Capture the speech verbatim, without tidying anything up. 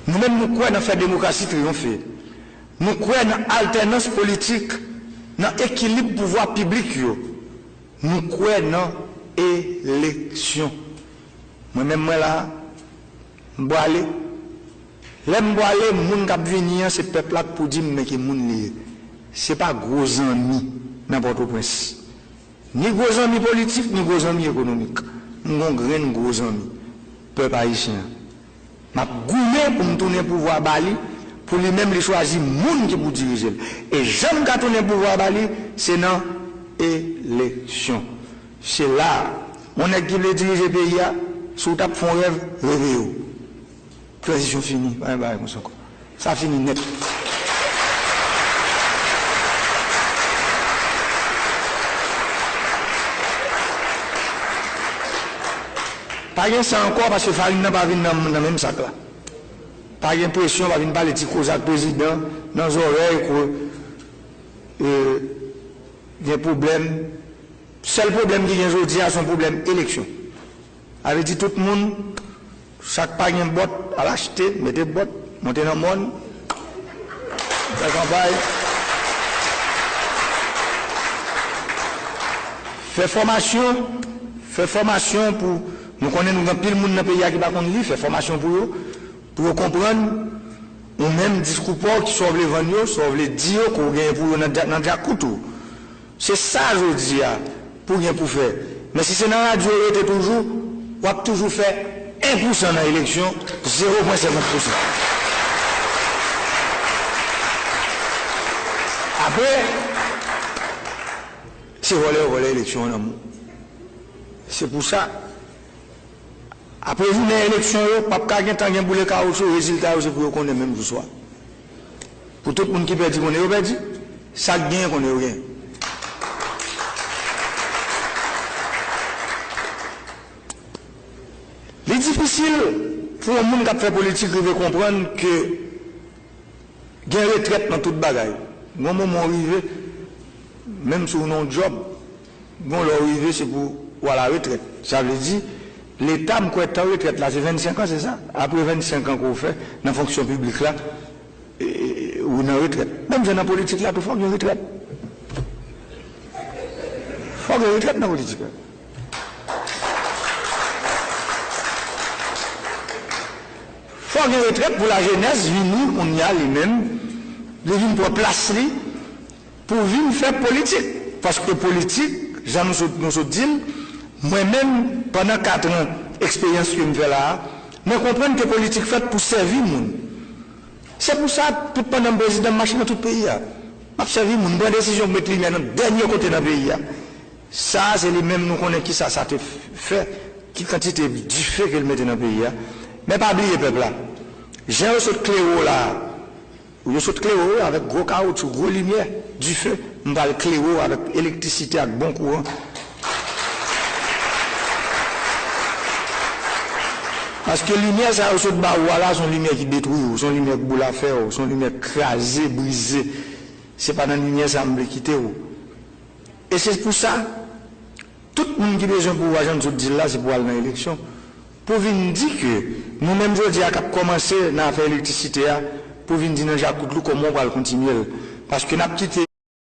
Nou menm, nou kwè nan fè demokrasi triyonfe. Nou kwè nan altènans politik, nan ekilib pouvwa piblik yo. Nou kwè nan eleksyon. Mwen menm, mwen la, m pwale. Lè m pwale, moun k ap vini an, se pèp la k pou di m men ki moun li ye. Se pa gwo zanmi nan Pòtoprens. Ni gwo zanmi politik, ni gwo zanmi ekonomik. M gon grenn gwo zanmi, pèp ayisyen an. M ap goumen pou m tounen pouvwa ba li, pou li menm li chwazi moun ki pou dirije l. E jan m ka tounen pouvwa ba li, se nan eleksyon. Se la a, yon nèg ki vle dirije peyi a, si w t ap fè yon rèv, reveye w. Tranzisyon fini, pa gen bagay konsa ankò. Sa fini nèt. Pa gen sa ankò, paske farin nan pa vin nan, nan menm sak la. Pa gen presyon, pa vin pale ti koze ak prezidan nan zòrèy ke, e, gen pwoblèm. Sèl pwoblèm ki gen jodi a, se yon pwoblèm eleksyon. Sa vle di tout moun, sa k pa gen bòt, al achte, mete bòt, monte nan mòn, fè kanpay. Fè fòmasyon, fè fòmasyon pou, nou konnen nou gen anpil moun nan peyi a ki pa konn li, fè fòmasyon pou yo, pou yo konprann, ou menm diskou pa w, ki sa w vle vann yo, sa w vle di yo, ke w genyen pou yo nan dja-, nan djakout ou. Se sa jodi a pou gen pou fè. Men si se nan radyo w rete toujou, w ap toujou fè en pousan nan eleksyon, zewo pwen senkant pousan. Apre, se vòlè yo vòlè eleksyon an nan men w. Se pou sa, apre jounen eleksyon yo, p ap ka gentan gen boule kawotchou, rezilta yo se pou yo konnen menm jou swa. Pou tout moun ki pèdi konnen yo pèdi, sa k genyen konnen yo genyen. Li difisil pou yon moun k ap fè politik rive konprann ke gen retrèt nan tout bagay. Gon moman w rive, menm si w nan yon djòb, gon lè w rive, se pou w al a retrèt. Sa vle di, Leta, m kwè tan retrèt la, se vennsenk an, se sa? Apre vennsenk an ke w fè nan fonksyon piblik la, e, e, ou nan retrèt. Menm jan nan politik la tou, fòk gen retrèt. Fòk gen retrèt nan politik la. Fòk gen retrèt pou lajenès vini kounye a li menm, li vin pran plas li pou vin fè politik. Paske politik, jan nou sot, nou sot di l, mwen menm, pandan kat an eksperyans ke m fè la a, mwen konprann ke politik fèt pou sèvi moun. Se pou sa, tout pandan m prezidan, m mache nan tout peyi a. M ap sèvi moun, m pran desizyon pou met limyè nan dènye kote nan peyi a. Sa a, se li menm nou konnen kisa sa te fè, ki kantite dife ke l mete nan peyi a. Men pa bliye pèp la. Jan yo sot klere w la a, yo sot klere w avèk gwo kawotchou, gwo limyè, dife, m pral klere w avèk elektrisite ak bon kouran. Paske limyè sa yo sot ba ou a la, se yon limyè ki detwi w, se yon limyè k boule afè w, se yon limyè k kraze, brize. Se pa nan limyè sa a m vle kite w. E se pou sa, tout moun ki bezwen pouvwa, jan n sot di l la, se pou al nan eleksyon. Pou vin di ke nou menm jodi a k ap kòmanse nan afè elektrisite a, pou vin di nan djakout li kòman w pral kontinye l. Paske n ap kite